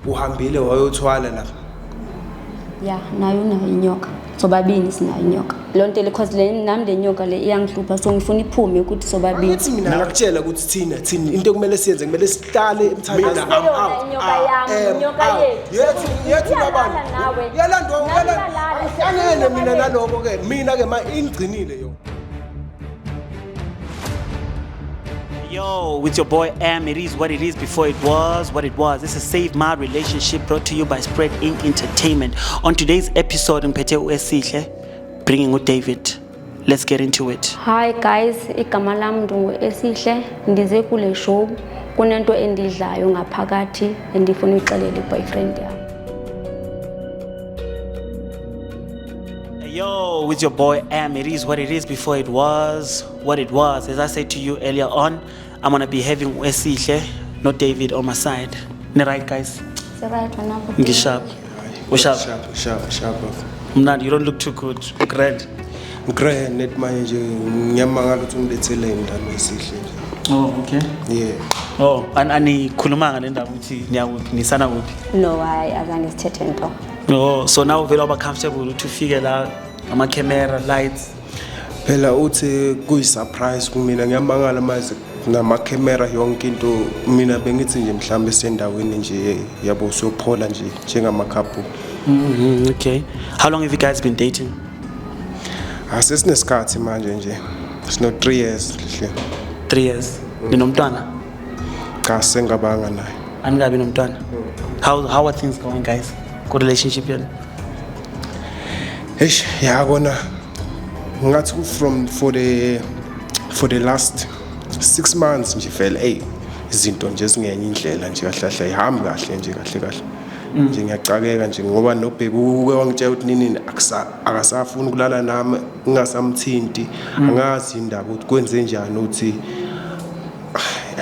Uhambile wayothwala lapha. Ya, nayo unayo inyoka. Sobabini sinayo inyoka. Loo nto le cause le nami le nyoka le iyangihlupha so ngifuna iphume ukuthi sobabini. Angithi mina ngakutshela ukuthi thina thina into ekumele siyenze kumele sihlale emthandazweni. Mina, I'm out. Inyoka yami, inyoka yethu. Yethu yethu Iyalala nabani. nawe. Yalandwa Nami yalandwa. iyalala. Angihlangene mina naloko ke. Mina ke ma ingcinile yo. Yo, with your boy M, it is what it is before it was what it was. This is Save My Relationship brought to you by Spread Inc. Entertainment. On today's episode, ngiphethe uEsihle, bringing uDavid. Let's get into it. Hi guys, igama lam ndingu-Esihle, ndize kule show kunento endidlayo ngaphakathi endifuna uyixelela i-boyfriend yam. Yo, with your boy M, it is what it is before it was what it was. As I said to you earlier on, I'm gonna be having uEsihle, not David, on my side. Ni right, guys? Sirayithi wena bhuti? Ngisharp. Usharp. Sharp sharp sharp. Mnandi, you don't look too good. Grand. Grand net manje nje ngiyamangala ukuthi ungilethele indaba esihle nje. Oh, okay. Yeah. Oh, anikhulumanga le ndaba ukuthi niyakuphi, nisana kuphi? No, hayi azange sithethe nto. Oh, so now vele waba comfortable ukuthi ufike la ama camera lights. Phela uthi kuyi surprise kumina ngiyamangala manje nama camera yonke into mina bengithi nje mhlambe sendaweni nje yabo siyophola nje njengama couple. Okay. How long have you guys been dating? Asesinesikhathi manje nje. Sino 3 years hle. 3 years. Ninomntwana? Cha sengabanga naye. Anikabi nomntwana? How are things going guys? Ku relationship yenu? Eish yakona ngathi ku from for the last 6 months nje vele ey izinto nje zingenye indlela nje kahle kahle ayihambi kahle nje kahle kahle nje ngiyacakeka nje ngoba nobheki uke wangitshela ukuthi nini akasafuni ukulala nami ngingasamthinti angazi indaba ukuthi kwenze njani ukuthi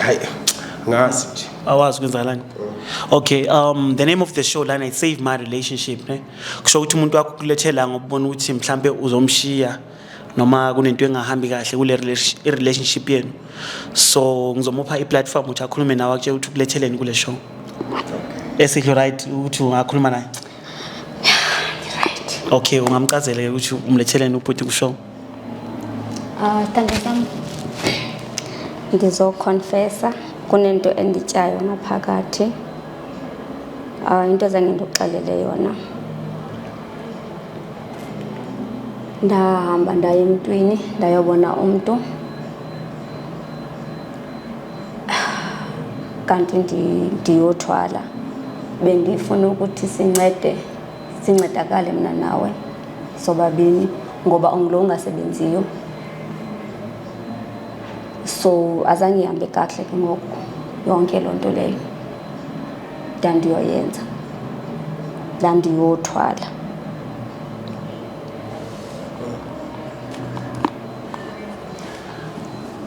hayi ngazi nje. Awazi kwenzakalani. Okay, the name of the show lana is Save My Relationship, ne? Kusho ukuthi umuntu wakho ukulethe la ngokubona ukuthi mhlambe uzomshiya noma kunento engahambi kahle kule relationship yenu. So ngizomupha i-platform ukuthi akhulume nawe akutshele ukuthi ukuletheleni kule show. Esihle right ukuthi ungakhuluma naye? Right. Okay, ungamchazela ukuthi umletheleni ubhuti ku show. Sithandwa sami, ndizoconfessa kunento endityayo ngaphakathi. Into zange ndikuxelele yona. Ndahamba ndaya emntwini ndayobona umntu. Kanti ndiyothwala. Bendifuna ukuthi sincedakale mna nawe sobabini ngoba ungulo ungasebenziyo. So azange ihambe kakuhle ke ngoku yonke loo nto leyo ndandiyoyenza, ndandiyothwala.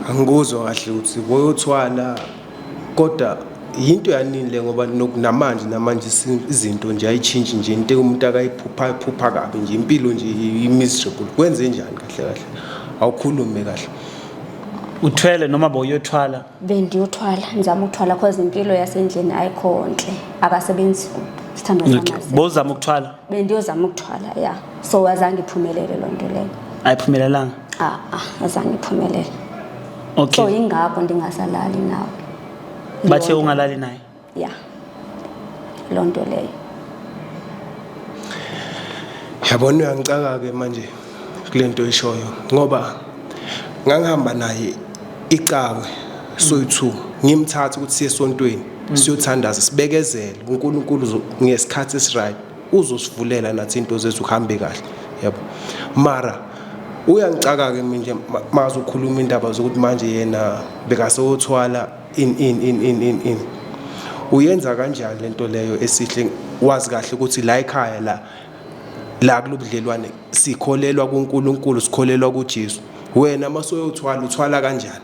Angikuzwa kahle ukuthi boyothwala kodwa yinto yanini le ngoba namanje namanje izinto nje ayitshintshi nje into umuntu akayiphupha phupha kabi nje impilo nje i-miserable. Kwenze njani kahle kahle? Awukhulume kahle. Uthwele noma boyothwala? Bendiyothwala, ndizama ukuthwala cause impilo yasendlini ayikho ntle. Akasebenzi sithandwa sami. Okay. Bozama ukuthwala? Bendiyozama ukuthwala, yeah. So azange iphumelele loo nto leyo. Ayiphumelelanga? Ah, ah, azange iphumelele. Okay. So ingakho ndingasalali nawe. Bathe ungalali naye? Yeah. Loo nto leyo. Yabona uyangicaka ke manje kule nto eshoyo ngoba ngangihamba naye icawe soyi2 ngimthatha ukuthi siye esontweni siyothandaza sibekezele uNkulunkulu ngesikhathi esiright uzosivulela nathi into zethu kuhambe kahle yabo. Mara uyangicaka ke manje mazokhuluma indaba zokuthi manje yena bekasothwala in in in in in in uyenza kanjani lento leyo esihle wazi kahle ukuthi la ekhaya la kulobudlelwane sikholelwa kuNkulunkulu sikholelwa kuJesu. Wena masoyothwala uthwala kanjani?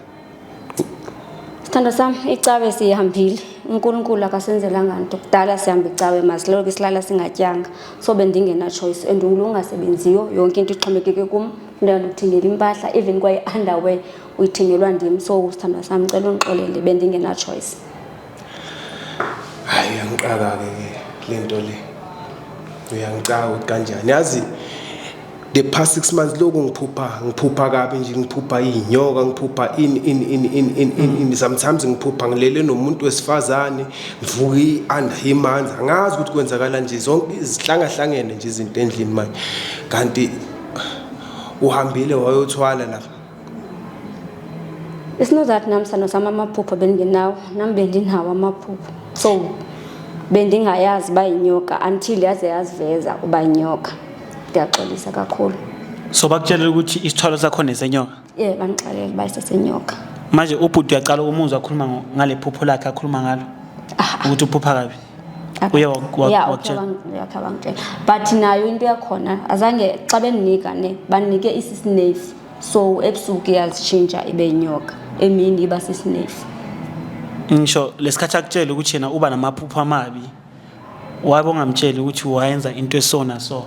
Sithandwa sami, icawe sihambile. uNkulunkulu akasenzelanga nto. Kudala sihamba icawe masiloke silala singatyanga. So bendingena choice and ungulo ungasebenziyo yonke into ixhomekeke kum. Funeka ndikuthengele impahla even kwayi underwear uyithengelwa ndim. So sithandwa sami, cela undixolele bendingena choice. Hayi angiqaka ke Lento le uyangicaka ukuthi kanjani. Yazi, the past 6 months lokhu ngiphupha kabi nje, ngiphupha iy'nyoka, ngiphupha ini ini ini ini ini ini ini. Sometimes ngiphupha ngilele nomuntu wesifazane, ngivuka i-under imanzi, angazi ukuthi kwenzakala nje. Zonke zihlangahlangene nje izinto endlini manje, kanti uhambile wayothwala lapha. It's not that nam sano sami amaphupho bendingenawo, nam bendinawo amaphupho, so bendingayazi uba yinyoka until yaze yaziveza uba yinyoka. Ndiyaxolisa kakhulu. So bakutshela ukuthi isithwalo sakhona esenyoka? Ye, bandixelela uba isesenyoka. Manje ubhuti uyaqala umuzwa akhuluma ngale phupho lakhe akhuluma ngalo ukuthi uphupha kabi? Uye Yeah, wakutshela? Yakhe wangitshela, but nayo into yakhona azange xa bendinika ne bandinike isisinefu, so ebusuku iyazitshintsha ibe yinyoka, emini iba sisinefu. Ngisho lesikhathi akutshela ukuthi yena uba namaphupho amabi, wabe ungamtsheli ukuthi wayenza into esona, so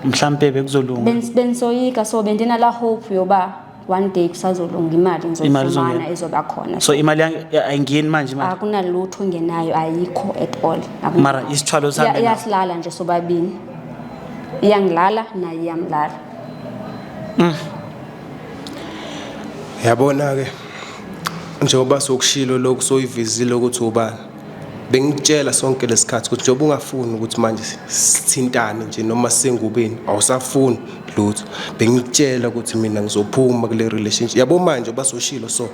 mhlampe bekuzolunga? Bendisoyika, so bendinala hope yoba one day kusazolunga, imali Imali ngizofumana, izongena. izoba khona. So imali ayingeni manje imali? Akunalutho engenayo, ayikho at all. Mara isithwalo sihambe naso? Iyasilala nje sobabini, iyangilala naye iyamlala. Yabona-ke, njengoba sokushilo lokhu, soyivezile ukuthi ubani, bengikutshela sonke lesikhathi ukuthi njengoba ungafuni ukuthi manje sithintane nje noma sisengubeni, awusafuni lutho, bengikutshela ukuthi mina ngizophuma kule relationship yabo. Manje uba soshilo, so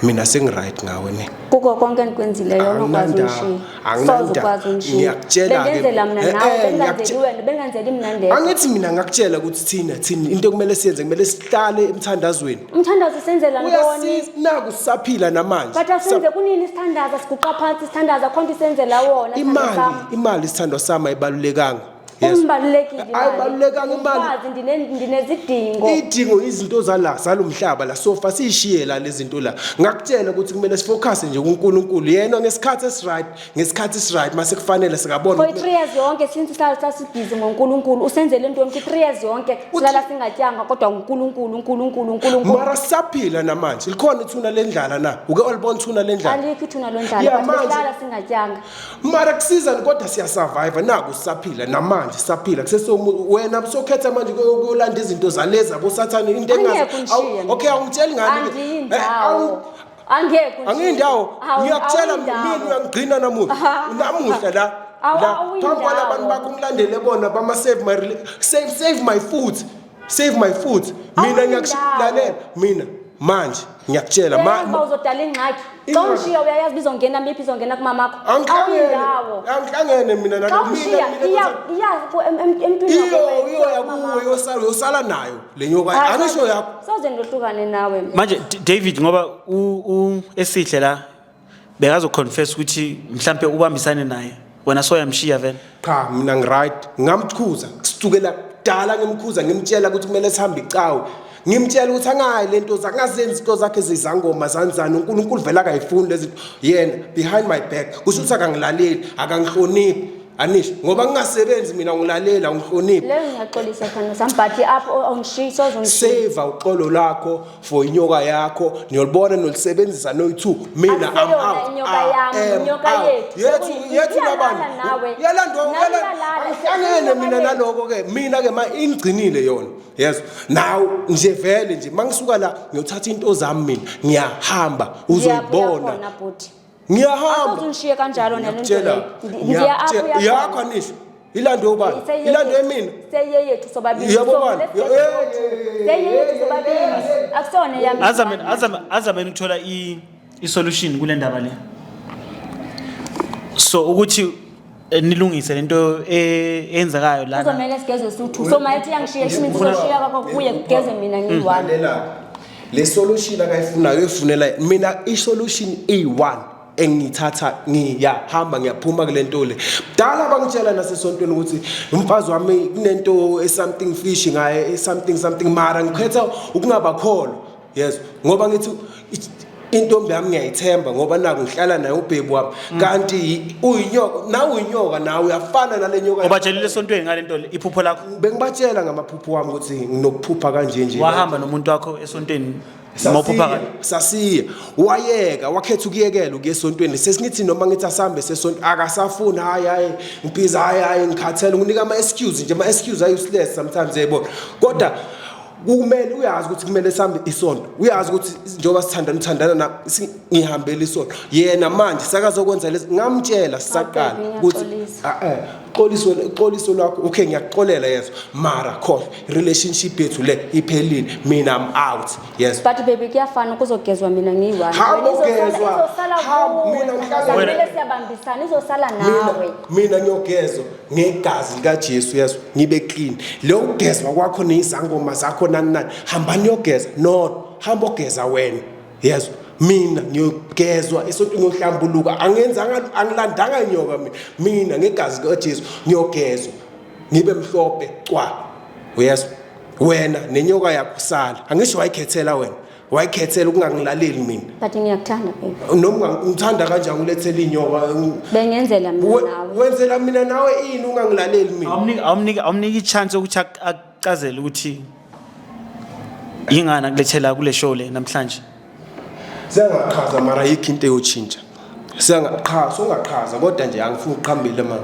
mina sengi-right ngawe ne. Kuko konke endikwenzileyo onokwazi Anginandaba, undishiya, anginandaba. soze ukwazi undishiya. Ngiyakutshela-ke. Bendenzela mna nawe, bengingenzeli wena, bengenzeli mna ndedwa. Angithi mina ngakutshela ukuthi thina into ekumele siyenze, kumele sihlale emthandazweni. Umthandazo senzela ntoni? Uyasiza, naku sisaphila namanje. But asenze kunini sithandaza, siguqa phansi sithandaza, khonto isenzela wona, sithandwa Imali sami. Imali, sithandwa sami, ayibalulekanga. Yes. Umbalulekile imali. Ayibalulekanga imali. Umfazi, ndinezidingo. Idingo izinto zala zalomhlaba la, sofa siyishiye la lezi zinto la. Ngakutshela ukuthi kumele sifocus nje kuNkulunkulu yena ngesikhathi esiright, ngesikhathi esiright mase kufanele singabona. For i-3 years yonke since sasibhizi ngoNkulunkulu, usenzele ntoni kwi-3 years yonke? Silala singatyanga, kodwa nguNkulunkulu, uNkulunkulu, uNkulunkulu. Mara sisaphila namanje, likhona ithuna lendlala na? Uke walibona ithuna lendlala? Alikho ithuna lendlala. Yeah, But manje- besilala singatyanga. Mara kusiza, kodwa siyasurvive, naku sisaphila namanje, sisaphila kusesomu. Wena sokhetha manje kuyolanda izinto zalezi abosathane, into Angeke engazi. unishiye mina. Okay, awungitsheli ngani? Angiyindawo, angeke unishiye. Angiyindawo. Ngiyakutshela mina, uyangigcina namuhla, namuhla la la Awuyindawo. phambi kwalabantu bakho, ngilandele bona bama save my save my food, save my food. Mina Awuyindawo. ngiyakulalela mina manje, ngiyakutshela Uyayazi uzodala ingxaki xa Ingxaki. umshiya, uyayazi uba izongena miphi, izongena kumamakho. Angihlangene. Awuyindawo. Angihlangene mina Xa nalo umshiya mina. iya emntwini Iyo wakowenu, iyo yakuwe, kumamakho. yosala nayo le nyoka. Hayi, Angisho yakho. Soze ndohlukane nawe. Manje David, ngoba u esihle la bekazoconfess ukuthi mhlambe ubambisane naye, wena soyamshiya vele? Cha, mina ngiright, ngamkhuza kusukela kudala, ngimkhuza, ngimtshela ukuthi kumele sihambe icawe, ngimtshela ukuthi angayi lento zakhe, angazenzi izinto zakhe zezangoma zanzani, uNkulunkulu vele akayifuni lezi. Yena behind my back, kusho ukuthi akangilaleli, akangihloniphi, anisho ngoba ngingasebenzi mina, ngilalela, ungihloniphi. Leyo ngiyaxolisa khona sami, but apho ongishiyi, soze ungishiye. Save uxolo lakho for inyoka yakho, niyolibona nolisebenzisa noyi-two. Mina I'm Akuseyona out. inyoka I yami, am inyoka out. yethu. Yethu. Yethu Iyalala nabantu. nawe. Yalandwa. Nawe iyalala. Angihlangene mina Inyoka yethu. naloko-ke. Mina-ke ma ingigcinile yona, yes, now nje vele nje mangisuka la ngiyothatha into zami, mina ngiyahamba, uzoyibona. Khona bhuti. Ngiyahamba. Asoze ungishiye kanjalo nale nto Ngiyakutshela. leyo. Ngiya apho Ngiyakutshela. uyakhona. Yakho anisho ilando ubani? Ilando emina. Seyeyethu sobabili. Yabo So, bani? let's get it on. Seyeyethu sobabili, akusona eyami. Azame ukuthola i solution kule ndaba le, so ukuthi nilungise lento eyenzekayo lana. Kuzomele sigeze suthu, so mayethi yangishiya, isho uzoshiya kwakho kuye kugeze mina ngiyi-one. Lalela, le solution akayifunayo uyifunela mina, i-solution iyi-one engiyithatha, ngiyahamba, ngiyaphuma kule nto le. Kudala bangitshela nasesontweni ukuthi umfazi wami kunento something fish ngaye, something something, mara ngikhetha ukungabakholwa, yes, ngoba ngithi intombi yami ngiyayithemba, ngoba naku ngihlala naye ubhebi wami, kanti uyinyoka nawe, uyinyoka nawe, uyafana nale nyoka. Ubatshelile esontweni ngale nto le, iphupho lakho? Bengibatshela ngamaphupho wami ukuthi nginokuphupha kanje nje. Wahamba nomuntu wakho esontweni? Mawuphupha Sasiya, sasiya, wayeka, wakhetha ukuyekela ukuya esontweni. Sesingithi noma ngithi asambe sesonto, akasafuni. Hayi, hayi, ngibhiza, hayi, hayi, ngikhathele. Nginika ama-excuse nje, ama-excuse ayi-useless sometimes, yayibona. Kodwa kumele uyazi ukuthi kumele sihambe isonto, uyazi ukuthi njengoba sithandana, uthandana na ngihambele isonto. Yena manje sakazokwenza lezi, ngamtshela sisaqala Baby, ukuthi ngiyaxolisa. Ah, xoliso, xoliso lwakho, okay, ngiyakuxolela, yeso, mara khohlwa relationship yethu le, iphelile. Mina I'm out, yes. But baby, kuyafana kuzogezwa mina ngiyi-one. Hamba Wena izosala- ugezwa. izosala Hamba, kuwe, mina ngihlala- kumele siyabambisana, izosala Mina nawe. Mina ngiyogezwa ngegazi likaJesu, yeso, ngibe clean. Lo kugezwa kwakho nezangoma zakho nani nani, hambani yogeza. No, hamba ogeza wena, yeso. Mina ngiyogezwa esontweni, ngiyohlambuluka. Angenzanga, angilandanga nyoka mina. Mina ngegazi likaJesu ngiyogezwa ngibe mhlophe cwa, uyezwa. Wena nenyoka yakho sala. Angisho wayikhethela wena, wayikhethela ukungangilaleli mina. But ngiyakuthanda, baby. Noma ungithanda kanjani, ulethela inyoka. Bengenzela mina nawe. Wenzela mina nawe ini ungangilaleli mina? Awumniki i-chance yokuthi akuchazele ukuthi yingani akulethela kule show le namhlanje? Sengaqhaza, mara yikho into eyotshintsha. Sengaqhaza, ungaqhaza, kodwa nje angifuni ukuqhambile, ma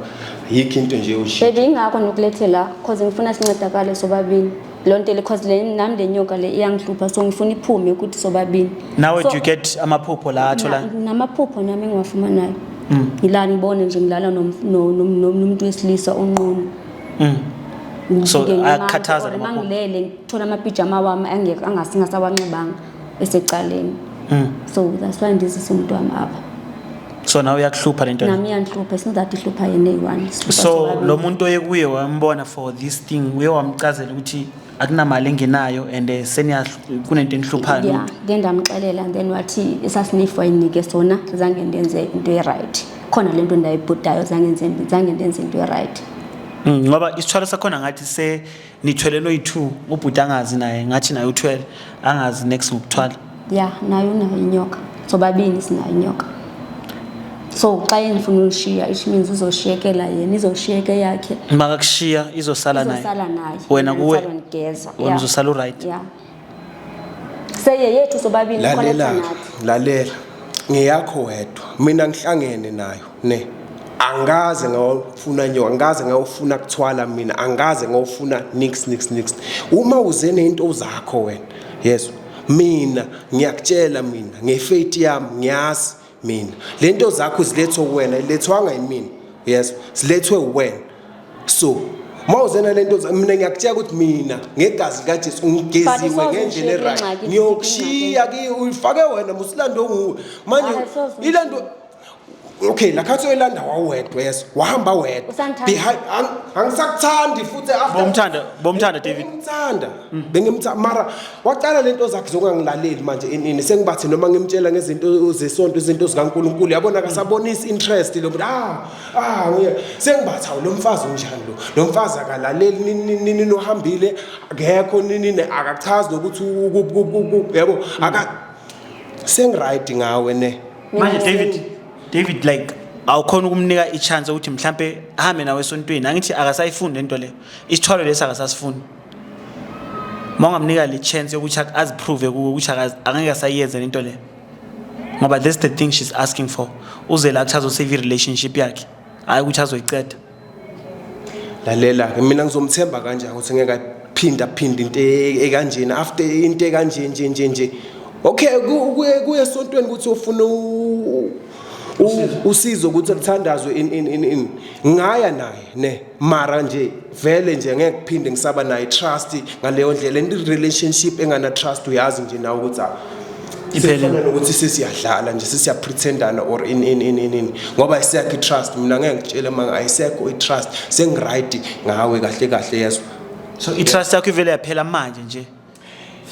yikho into nje eyoshintsha. Baby, ingakho nokulethe la, cause ngifuna sincedakale sobabini loo nto le, cause le nami le nyoka le iyangihlupha, so ngifuna iphume ukuthi sobabini. Nawe So- do you get amaphupho la athola? Namaphupho nami engiwafumanayo, ngilala ngibone nje ngilala nomuntu wesilisa onqunu. So, Ngifike ayakukhathaza or lamaphupho? mangilele ngithola amapijama wami angekho, angasingasawanxibanga esecaleni. So that's why ndizise umuntu wami apha. So nawe uyakuhlupha lento le? Nami iyangihlupha. It's not that ihlupha yena eyi-one, isihlupha So sobabili. lo muntu oye kuye wambona for this thing, uye wamchazela ukuthi akunamali engenayo and seniya kunento enihluphayo? Yeah, then ndamxelela and then wathi esasinifu wayinike sona, zange ndenze into e-right khona, le nto ndayibhudayo, zange ndenze into e-right. Ngoba isithwalo sakhona ngathi se nithwele noyi-two, ubhuti angazi naye, ngathi naye uthwele angazi next ngokuthwala. Ya, nayo unayo inyoka, sobabini sinayo inyoka. So xa endifuna ulishiya, it means uzoshiyekela yena, izoshiyeka yakhe. Makakushiya izosala naye? Izosala naye. Wena Mina kuwe ngisala ndigeza. wena Yeah. uzosala u-right? Ya, seye yethu sobabini. Lalela. Connecta nathi. Lalela, ngiyakho wedwa, mina ngihlangene nayo ne. Angaze ngawufuna nyoka, angaze ngawufuna kuthwala mina, angaze ngawufuna nix nix nix. Uma uze nento zakho wena, yes, mina ngiyakutshela, mina nge-faith yami ngiyazi mina lento zakho zilethwe wena, ilethwanga yimina, yes, zilethwe wena. So mawuzena lento mina ngiyakutshela ukuthi mina ngegazi likaJesu ngigeziwe But soze ngendlela ushiye e-right. ingxaki, Ngiyokushiya ki uyifake wena, musilando nguwe manje. Hayi, soze ushiye. Ilando, okay, lakhathi oyilanda wawedwa, yes, wahamba wedwa. Usangithanda? Behind angisakuthandi futhi after. Bomthanda, David? Bengimthanda, bengimthanda, mara waqala lento zakhe zokungangilaleli manje. Inini sengibathe noma ngimtshela ngezinto zesonto, izinto zikaNkuluNkulu, yabona, akasabonisi interest lo muntu. Ah, sengibatha lo mfazi unjani lo, lo mfazi akalaleli nini nini nini, uhambile akekho nini nini, akachazi nokuthi yabo aka sengi-right ngawe ne. Manje David, like awukhona ukumnika i-chance ukuthi mhlambe ahambe nawe esontweni? Angithi akasayifuni lento le, isithwalo lesi akasasifuni. Ma ungamnika le chance yokuthi aziprove kuwe ukuthi angeke asayenze lento le, ngoba that's the thing she's asking for. Uze la kuthi azosave i-relationship yakhe, hhayi ukuthi azoyiceda. Lalela-ke, mina ngizomthemba kanjani ukuthi ngeke aphinda phinde into ekanjena after into ekanje nje nje nje? Okay, kuye esontweni ukuthi ufuna usizo ukuthi kuthandazwe in in in in, ngaya naye ne, mara nje vele nje ngeke kuphinde ngisaba naye trust ngaleyo ndlela. And relationship engana trust, uyazi nje nawe ukuthi ah, Iphelile. sefana nokuthi sesiyadlala nje, sesiyapretendana or in in in in in, ngoba ayisekho i-trust. Mina ngeke ngitshele manga, ayisekho i-trust, sengi-right ngawe kahle kahle, yezwa. So i-trust yakho ivele yaphela manje nje?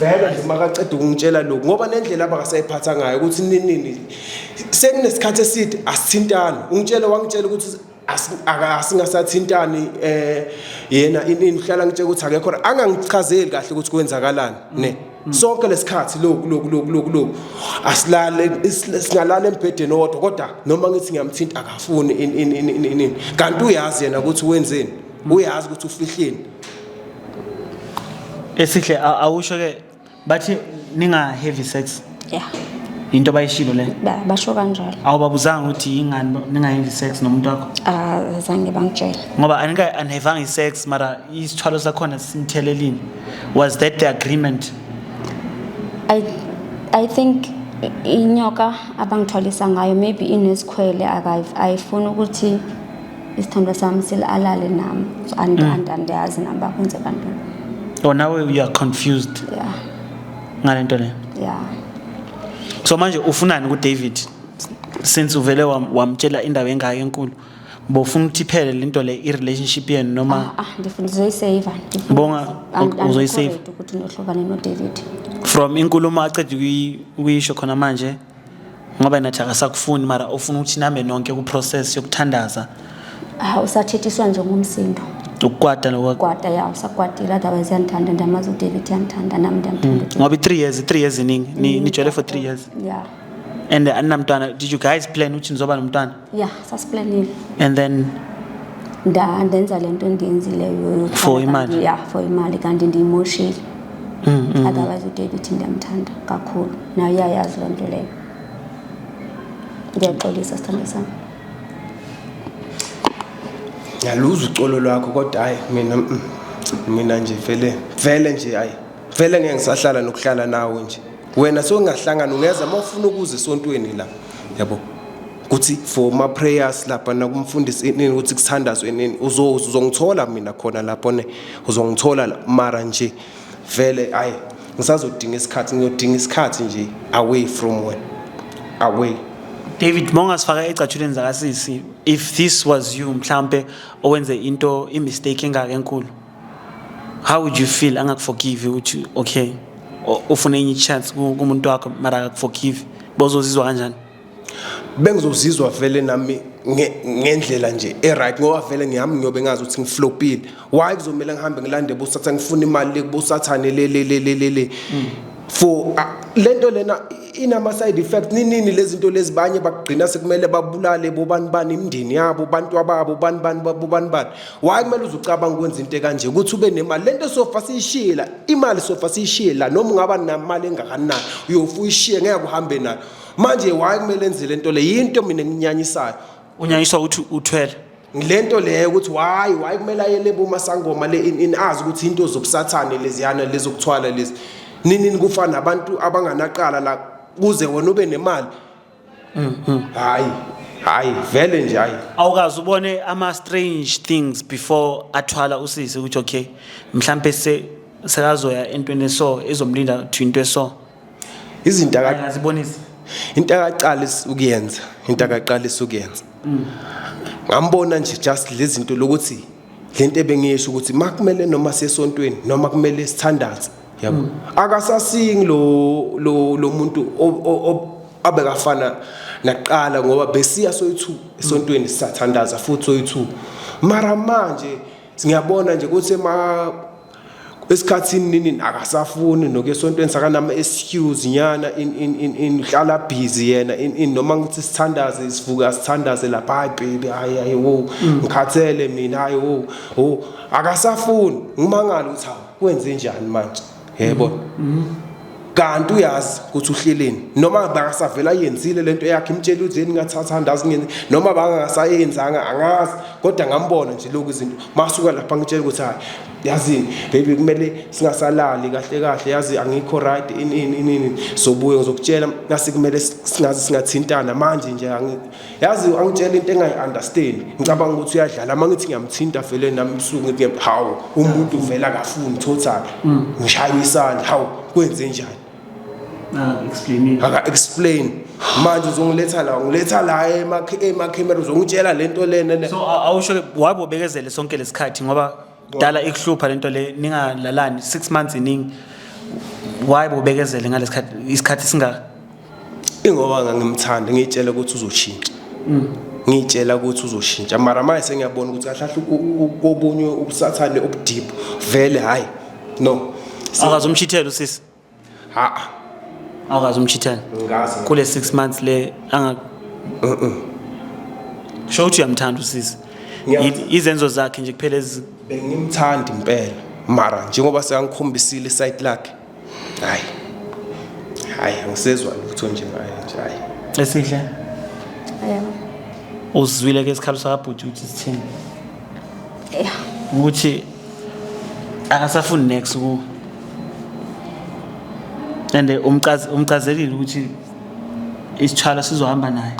Vele nje makaceda ukungitshela lokhu, ngoba nendlela abakasayiphatha ngayo ukuthi nini nini, sekunesikhathi eside asithintani. Ungitshele, wangitshela ukuthi asingasathintani. Yena ini uhlala ngitshela ukuthi akekho, angangichazeli kahle ukuthi kwenzakalani ne. Sonke lesikhathi lokhu lokhu lokhu lokhu lokhu, asilale, singalala embhedeni owodwa, kodwa noma ngithi ngiyamthinta akafuni in in in in in. Kanti uyazi yena ukuthi wenzeni, uyazi ukuthi ufihleni. Esihle, awusho ke, bathi Ninga have sex. Yeah. Into abayishilo le. Basho kanjalo. Awubabuzanga ukuthi ingani ninga have sex nomuntu wakho? Ah, zange bangitshele. Ngoba anika anihevanga sex mara isithwalo sakhona simthelelini. Was that the agreement? I think inyoka abangithwalisa ngayo maybe inesikhwele, ayifuni ukuthi isithandwa sami silalale nami. So andiyazi nami bakwenzeka ntoni. Or now you are confused Yeah. ngalento le. Yeah. So manje ufunani ku David? Since uvele wamtshela indaba engaka enkulu. Bofuna ukuthi iphele lento le, i relationship yenu, noma? Ah, ndifuna uzoyisave. Bonga, uzoyisave. Ukuthi ndohlukane noDavid. From inkulumo aceda ukuyisho khona manje, ngoba nathi akasakufuni, mara ufuna ukuthi nambe nonke ku process yokuthandaza. Ah, usathethiswa nje ngumsindo. Ukukwata lokho. Kwata, ya, usakwatile, otherwise uyandithanda, ndiyamazi uDavid uyandithanda, nami ndiyamthanda uDavid. Ngoba i-3 years, 3 years iningi. Nijwayele for 3 years. Yeah. And aninamntwana. Did you guys plan ukuthi nizoba nomntwana? Yeah, sasiplanile. And then Ndenza le nto endiyenzileyo For imali? Yeah, for imali, kanti ndiyimoshile. Otherwise uDavid ndiyamthanda kakhulu. Naye uyayazi loo nto leyo. Ndiyaxolisa, sithando sami. Ngiyaluzwa ucolo lwakho, kodwa hayi, mina mina nje vele vele nje, hayi, vele ngeke ngisahlala nokuhlala nawe nje. Wena sowungahlangana, ungeza uma ufuna ukuza esontweni la, yabo, kuthi for ma prayers lapha nakumfundisi nini, ukuthi kuthandazwe nini, uzongithola mina khona lapho ne, uzongithola la. Mara nje vele hayi, ngisazodinga isikhathi, ngiyodinga isikhathi nje away from wena, away. David, mongasifaka ecathulweni zakasisi, if this was you, mhlambe owenze into, i-mistake engaka enkulu, how would you feel angakuforgive, ukuthi okay, ufune enye chance kumuntu wakho mara akakuforgive? Bozozizwa kanjani? Bengizozizwa vele nami ngendlela nje e-right, ngoba vele ngihamba ngiyobe ngazi ukuthi ngiflopile. Why kuzomela ngihambe ngilande bosathane, ngifuna imali le kubosathane le le le le le le for lento lena inama side effects ninini. Lezi zinto lezi, banye bakugcina sekumele babulale bobani bani, imindeni yabo, bantu ababo, bani bani bani bani. Why kumele uzucabanga ukwenza into ekanje ukuthi ube nemali? Lento sofa siyishiye la, imali sofa siyishiye la. Noma ungaba namali engakanani, uyofa uyishiye, ngeke uhambe nayo. Manje why kumele enze lento le? Yinto mina enginyanyisayo. Unyanyiswa ukuthi uthwele? Lento leyo, ukuthi why kumele ayele bomasangoma le in azi ukuthi into zobusathane leziyana lezokuthwala lezi nini, kufana nabantu abanganaqala la, kuze wena ube nemali. Hayi, hayi, vele nje hayi. Awukaze ubone ama strange things before athwala usisi, ukuthi okay, mhlambe se sekazoya entweni eso ezomlinda to into eso? Izinto aka Akazibonisi. Into akaqalisa ukuyenza, ngambona nje just lezi zinto lokuthi lento ebengiyisho ukuthi makumele noma sesontweni noma kumele sithandaze, yabo, akasasingi lo muntu abekafana naqala, ngoba besiya soyi-2 esontweni, sisathandaza futhi soyi-2. Mara manje ngiyabona nje ukuthi ema esikhathini nini akasafuni nokuya esontweni, sakanama excuse nyana in in in in hlala busy yena in in noma ngithi sithandaze, sivuka sithandaze lapha, hayi baby, hayi hayi, wo, ngikhathele mina, hayi, wo, wo, akasafuni. Ngimangala ukuthi hawu, kwenze njani manje, yebo, kanti uyazi ukuthi uhleleni, noma bakasavela yenzile lento yakhe, imtshela ukuthi yini ngathathandaza ngenzi, noma bangasayenzanga, angazi. Kodwa ngambona nje lokhu izinto masuka lapha ngitshela ukuthi hayi, yazini baby, kumele singasalali kahle kahle, yazi angikho right in in in in sobuye ngizokutshela nase kumele singaze singathintana manje nje. Yazi angitshela into engayi-understand, ngicabanga ukuthi uyadlala. Uma ngithi ngiyamthinta vele nami ebusuku, ngithi hawu, umuntu vele akafuni total, ngishaya isandla, hawu, kwenze njani? Ah, explain. Aka-explain. Manje uzongiletha la, ngiletha la emakhemera, uzongitshela lento lena le. So awusho ke, wabobekezele sonke lesikhathi, ngoba dala ikuhlupha lento le, ningalalani 6 months iningi. Why bobekezele ngalesikhathi, isikhathi singaka? Ingoba ngangimthanda, ngiyitshela ukuthi uzoshintsha, ngiyitshela ukuthi uzoshintsha. Mara manje sengiyabona ukuthi kahle kahle kobunye ubusathane obudeep vele, hayi, no. Awukaze umchithele usisi? Ha. Awukaze umchithele? Ngazi. Kule 6 months le anga sho ukuthi uyamthanda usisi? Izenzo zakhe nje kuphela ezi Bengimthanda impela, mara njengoba sekangikhombisile isite lakhe, hayi. Hayi, angisezwa lutho nje ngaye nje, hayi. Esihle. Yebo. Uzwile ke isikhalo sakabhuti ukuthi sithini? Yeah. Ukuthi akasafuni next ku and umcazelile ukuthi isithwalo sizohamba naye.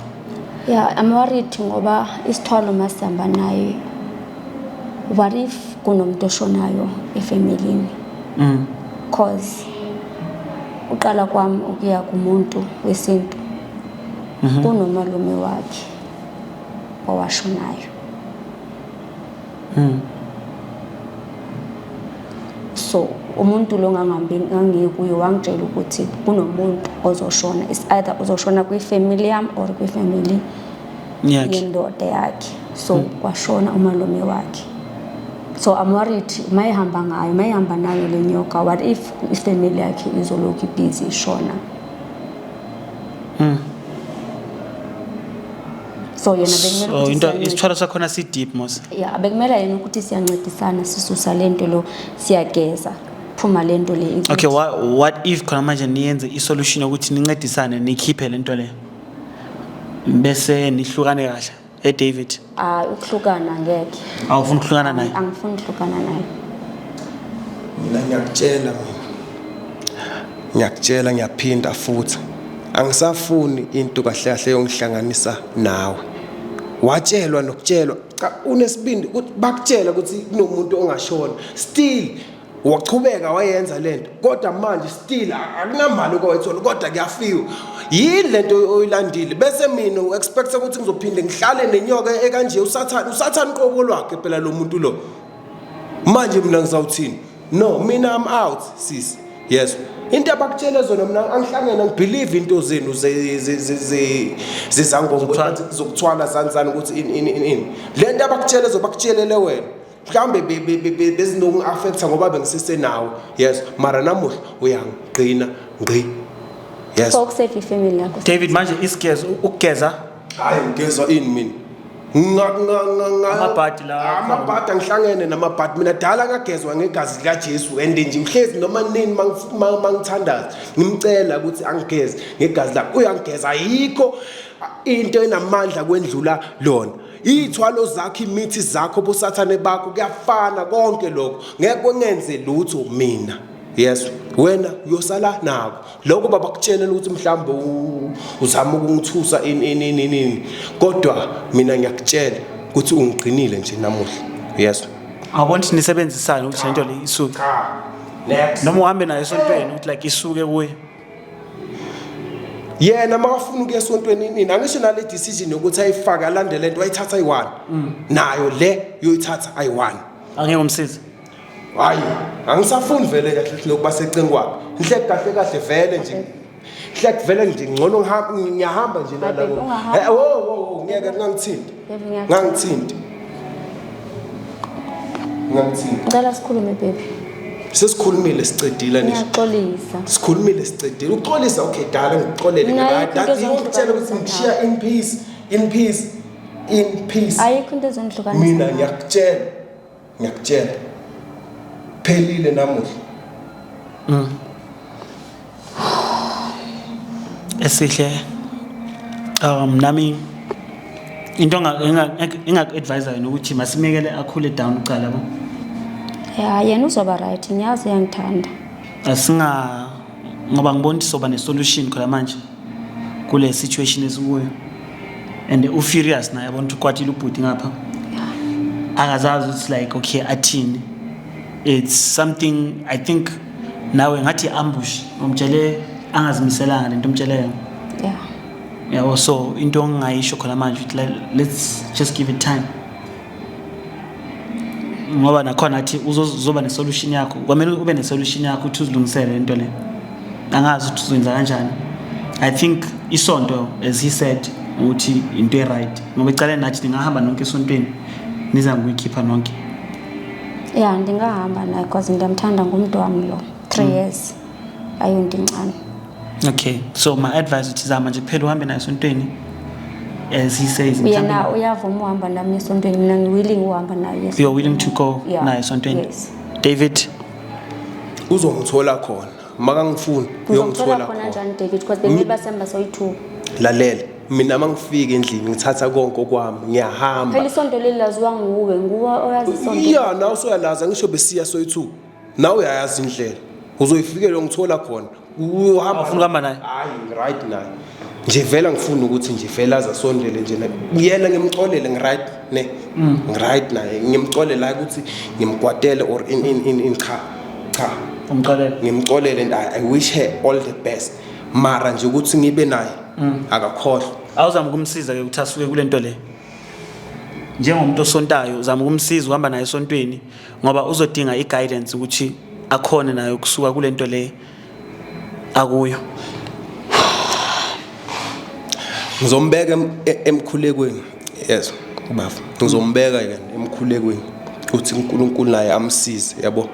Yeah, I'm worried ngoba isithwalo masihamba naye. What if kunomuntu oshonayo efamilini? Cause uqala kwami ukuya kumuntu wesintu, kunomalume wakhe owashonayo. So umuntu lo ngangihambi ngangiye kuye wangitshela ukuthi kunomuntu ozoshona, it's either uzoshona kwi-family yami or kwi-family Yakhe. Yendoda yakhe. So kwashona umalume wakhe, so I'm worried mayihamba ngayo, mayihamba nayo le nyoka, what if ifamily yakhe izolokhu ibhizi ishona? So yena bekumele So ukuthi into isithwalo sakhona si deep mos. Ya, bekumele yena ukuthi siyancedisana, sisusa lento lo, siyageza, phuma lento le ukuthi- Okay, what if khona manje niyenze i-solution yokuthi nincedisane nikhiphe lento le bese nihlukane kahle, eh David? Hayi, ukuhlukana ngeke. Awufuni ukuhlukana naye? Angifuni ukuhlukana naye. Mina ngiyakutshela, mina ngiyakutshela, ngiyaphinda futhi, angisafuni into kahle kahle yongihlanganisa nawe. Watshelwa nokutshelwa, cha, unesibindi ukuthi bakutshela ukuthi kunomuntu ongashona, still wachubeka wayenza lento. Kodwa manje still akunamali okwayithola, kodwa kuyafiwa. Yini lento oyilandile? Bese mina u-expect ukuthi ngizophinde ngihlale nenyoka ekanje, usathane, usathane qobo lwakhe phela lo muntu lo. Manje mina ngizawuthini? No, mina I'm out, sis. Yes, into abakutshele zona, mina angihlangene, angibelieve into zenu zezangoma zokuthwala zanzani ukuthi ini ini ini ini. Le nto abakutshele zo, bakutshelele wena mhlawumbe bezinokungi-affecta ngoba bengisesenawo, yes, mara namuhla uyangigqina ngqi, yes. For ukusave ifamily yakho. David, manje isigezo, ukugeza? Hayi, ngigezwa ini mina? Amabhadi la. Amabhadi, angihlangene namabhadi mina. Dala ngagezwa ngegazi likaJesu, and nje uhlezi noma nini mangithandaza ngimcela ukuthi angigeze ngegazi lakhe, uyangigeza. Ayikho into enamandla kwendlula lona. Iy'thwalo zakho, imithi zakho, bosathane bakho, kuyafana konke lokho, ngeke kwengenze lutho mina. Yes, wena uyosala nako lokho babakutshelela ukuthi mhlawumbe uzama ukungithusa, ini ini ini ini, kodwa mina ngiyakutshela ukuthi ungigqinile nje namuhla, yes. Awubona ukuthi nisebenzisane ukuthi lento le isuke? Cha, next. Noma uhambe naye esontweni ukuthi like isuke kuye. Yena makafuna ukuya esontweni nini, angisho nale decision yokuthi ayifake, alandele lento, wayithatha ayi-one, nayo le uyoyithatha ayi-one. Angeke umsize? Hayi, angisafuni vele kahle nokuba secengi kwakhe. Nhle kahle kahle vele nje, hle vele nje, ngcono ngiyahamba nje Hayi, babe, nalabo. ungahamba. Eh, wo wo wo, ngeke, ngangithinti. Baby, ngiyacela. Ngangithinti, ngangithinti. Ngicela sikhulume, baby. Sesikhulumile, sicedile nisho. Ngiyaxolisa. Sikhulumile, sicedile. Uxolisa, okay, dala ngikuxolele. Mina ayikho into Ngiyokutshela ukuthi ngishiya in peace, in peace, in peace. Ayikho into ezondihlukanisa Mina nawe. ngiyakutshela, ngiyakutshela, phelile namuhla. Esihle, nami into engaku-advise yona ukuthi masimekele akhule down ucala, yabo. Ya, yena uzoba right, ngiyazi uyangithanda. Asinga ngoba ngibona ukuthi soba ne-solution khona manje kule situation esikuyo, and u-furious naye, yabona ukuthi ukwatile ubhuti ngapha, akazazi ukuthi like okay athini. It's something, I think nawe ngathi ambush, umtshele angazimiselanga lento umtshele yona. Yabo, so into ongayisho khona manje ukuthi let's just give it time, ngoba nakhona athi uzoba ne-solution yakho, kwamele ube ne-solution yakho ukuthi uzilungisele lento le. Angazi ukuthi uzoyenza kanjani. I think isonto, as he said, ukuthi into e-right, ngoba ecaleni nathi ningahamba nonke esontweni, niza ngokuyikhipha nonke. Ya, ndingahamba naye because ndiyamthanda, ngumntu wami lo, 3 years ayonto incane. Okay, so my advice uthi zama nje kuphela uhambe naye esontweni as he says. Yena uyavuma uhamba nami esontweni, mina ngi-willing uhamba naye. You're willing to go Yeah. naye esontweni? Yes. David? Uzongithola khona. Makangifuna Ngizokuthola uyongithola khona khona. njani, David? Because bengile basihamba soyi-two. Lalela, mina mangifika endlini ngithatha konke okwami ngiyahamba. Phela isonto leli laziwa nguwe, nguwe oyazi isonto. Ya, nawe usuyalazi, ngisho besiya soyi-two, nawe uyayazi indlela uzoyifikela ungithola khona, uhamba. Awufuni ukuhamba naye? Hayi, ngi-right naye nje vele, angifuni ukuthi nje vele aze asondele nje yena ngimxolele, ngi-right ne, ngi-right naye, ngimxolele, hayi ukuthi ngimkwatele or in in in in, cha cha. Umxolele. Ngimxolele and I wish her all the best, mara nje ukuthi ngibe naye akakhohlwa. Awuzama ukumsiza ke ukuthi asuke kule nto le. Njengomuntu osontayo, uzama ukumsiza uhamba naye esontweni ngoba uzodinga i-guidance ukuthi akhone naye ukusuka kule nto le akuyo. Ngizombeka emkhulekweni, yes baba, ngizombeka yena emkhulekweni uthi uNkulunkulu naye amsize, yabo,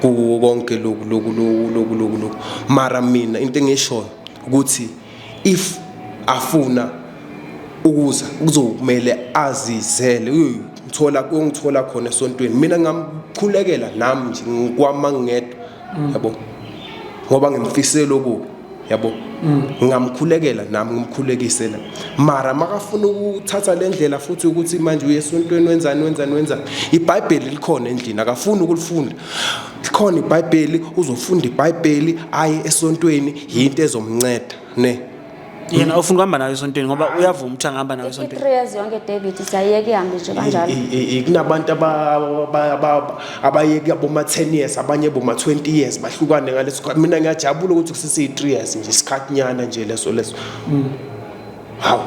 kuwo konke lokhu lokhu lokhu lokhu lokhu lokhu. Mara mina into engishoyo ukuthi if afuna ukuza kuzokumele azizele, uyongithola, uyongithola khona esontweni. Mina ngamkhulekela nami nje ngikwama ngedwa, yabo, ngoba ngimfisela okubi, yabo, ngingamkhulekela nami ngimkhulekise la. Mara makafuna ukuthatha le ndlela futhi ukuthi manje uye esontweni, wenzani wenzani wenzani, iBhayibheli likhona endlini, akafuni ukulifunda, likhona iBhayibheli, uzofunda iBhayibheli aye esontweni, yinto ezomnceda ne. Yena ufuna ukuhamba nayo esontweni ngoba uyavuma ukuthi angahamba nayo esontweni. I-3 years yonke, David, siyayeka ihambe nje kanjalo. Kunabantu abayeke boma 10 years, abanye boma 20 years, bahlukane ngaleso sikhathi. Mina ngiyajabula ukuthi kusese 3 years nje, isikhathi nyana nje leso leso. Hawu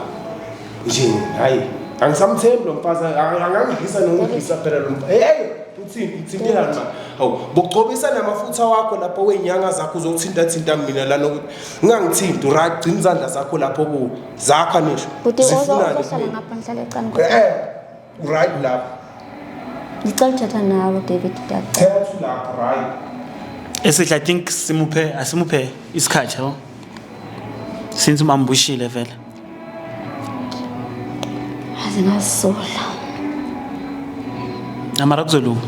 nje, hayi, angisamthembi lo mfazi, angangidlisa nokudlisa phela lo mfazi. Hey, uthini, uthintelani ma? Hawu, bugcobisa namafutha wakho lapho wenyanga zakho, uzothinta thinta mina lana ukuthi ngingangithinti. Right, gcina izandla zakho lapho kuwo zakho anisho. Bhuti, Zifunani ozohlala kumina? ngapha, ngihlale ecaleni. Right lapho. Ngicela ukuthetha nawe, David, ndiyacela. Thetha lapho, right. Esihle, I think simuphe, asimuphe isikhathi, yabo, since umambushile vele. Aze ngazisola. Amara kuzolunga,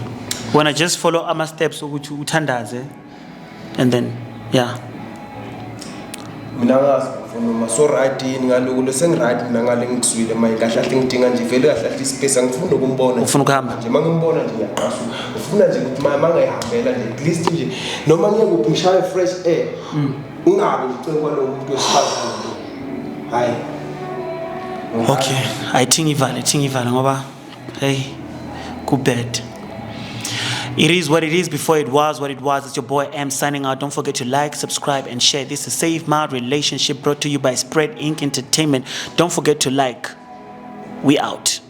wena just follow ama-steps ukuthi uthandaze and then, yeah. Mina ngazi ngifuna uma so right yini ngaloku lo, sengi-right mina ngale ngikuzwile manje. Kahle kahle ngidinga nje vele kahle kahle ispace, angifuni ukumbona nje. Ufuna ukuhamba? Nje uma ngimbona nje ngiyaqasuka, ufuna nje ukuthi ma ngayihambela nje at least nje noma ngiye kuphi ngishaye fresh air, ungabi ngicela kwalowo muntu wesifazane lo, hhayi. Okay, ayithinga ivale, thinga ivale ngoba hey, ku-bad. It is what it is before it was what it was. It's your boy M signing out. Don't forget to like, subscribe, and share. This is Save My Relationship, brought to you by Spread Inc. Entertainment. Don't forget to like. We out.